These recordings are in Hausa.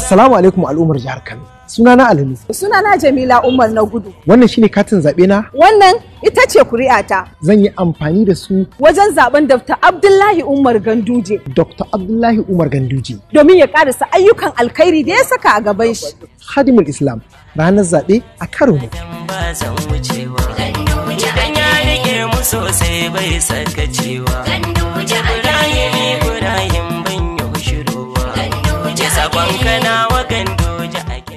Assalamu alaikum al'ummar jihar Kano. Sunana Alinu. Sunana Jamila Umar na Gudu. Wannan shine katin zaɓe na. Wannan ita ce kuri'ata. Zan yi amfani da su wajen zaben Dr. Abdullahi Umar Ganduje. Dr. Abdullahi Umar Ganduje. Domin ya karasa ayyukan alkhairi da ya saka a gaban shi. Khadimul Islam, ranar zaɓe a karo ne. Idan ya rike mu sosai bai saka cewa. Ibrahim Ibrahim ban yi shiru ba. Sakon kana wa Ganduje ake.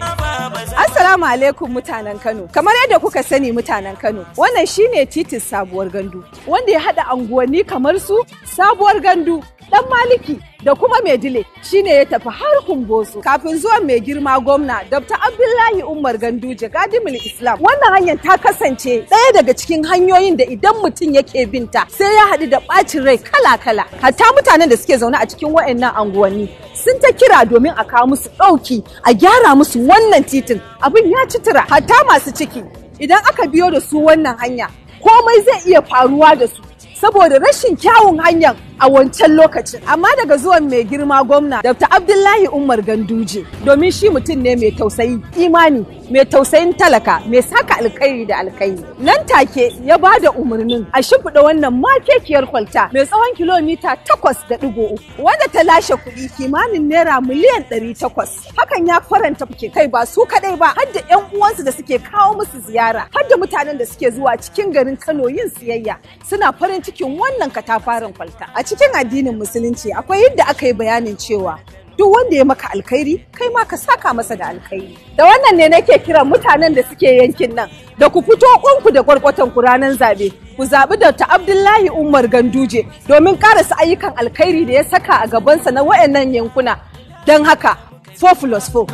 Assalamu alaikum mutanen Kano. Kamar yadda kuka sani mutanen Kano, wannan shine titin Sabuwar Gandu, wanda ya haɗa anguwanni kamar su Sabuwar Gandu, Dan Maliki da kuma Maidile, shine ya tafi har Kumbotso. Kafin zuwan mai girma gwamna Dr. Abdullahi Umar Ganduje Gadimul Islam, wannan hanyar ta kasance ɗaya daga cikin hanyoyin da idan mutum yake binta sai ya haɗu da ɓacin rai kala-kala. Hatta mutanen da suke zaune a cikin waɗannan anguwanni sun ta kira domin a kawo musu ɗauki a gyara musu wannan titin, abin ya ci tura. Hatta masu ciki idan aka biyo da su wannan hanya, komai zai iya faruwa da su saboda rashin kyawun hanyar a wancan lokacin. Amma daga zuwan mai girma gwamna Dr. Abdullahi Umar Ganduje, domin shi mutum ne mai tausayi, imani, mai tausayin talaka, mai saka alkhairi da alkhairi, nan take ya ba da umarnin a shimfiɗa wannan makekiyar kwalta mai tsawon kilomita 8.3, wanda ta lashe kuɗi kimanin naira miliyan 800. Hakan ya faranta ke kai ba su kaɗai ba, har da 'yan uwansu da suke kawo musu ziyara, har da mutanen da suke zuwa cikin garin Kano yin siyayya, suna farin cikin wannan katafaren kwalta. A cikin addinin Musulunci akwai yadda aka yi bayanin cewa duk wanda ya maka alkhairi, kai ma ka saka masa da alkhairi. Da wannan ne nake kiran mutanen da suke yankin nan da ku fito kwanku da kwarkwatan ku ranar zabe, ku zabi Dr. Abdullahi Umar Ganduje domin karasa ayyukan alkhairi da ya saka a gabansa na wayannan yankuna. Don haka, 4 plus 4.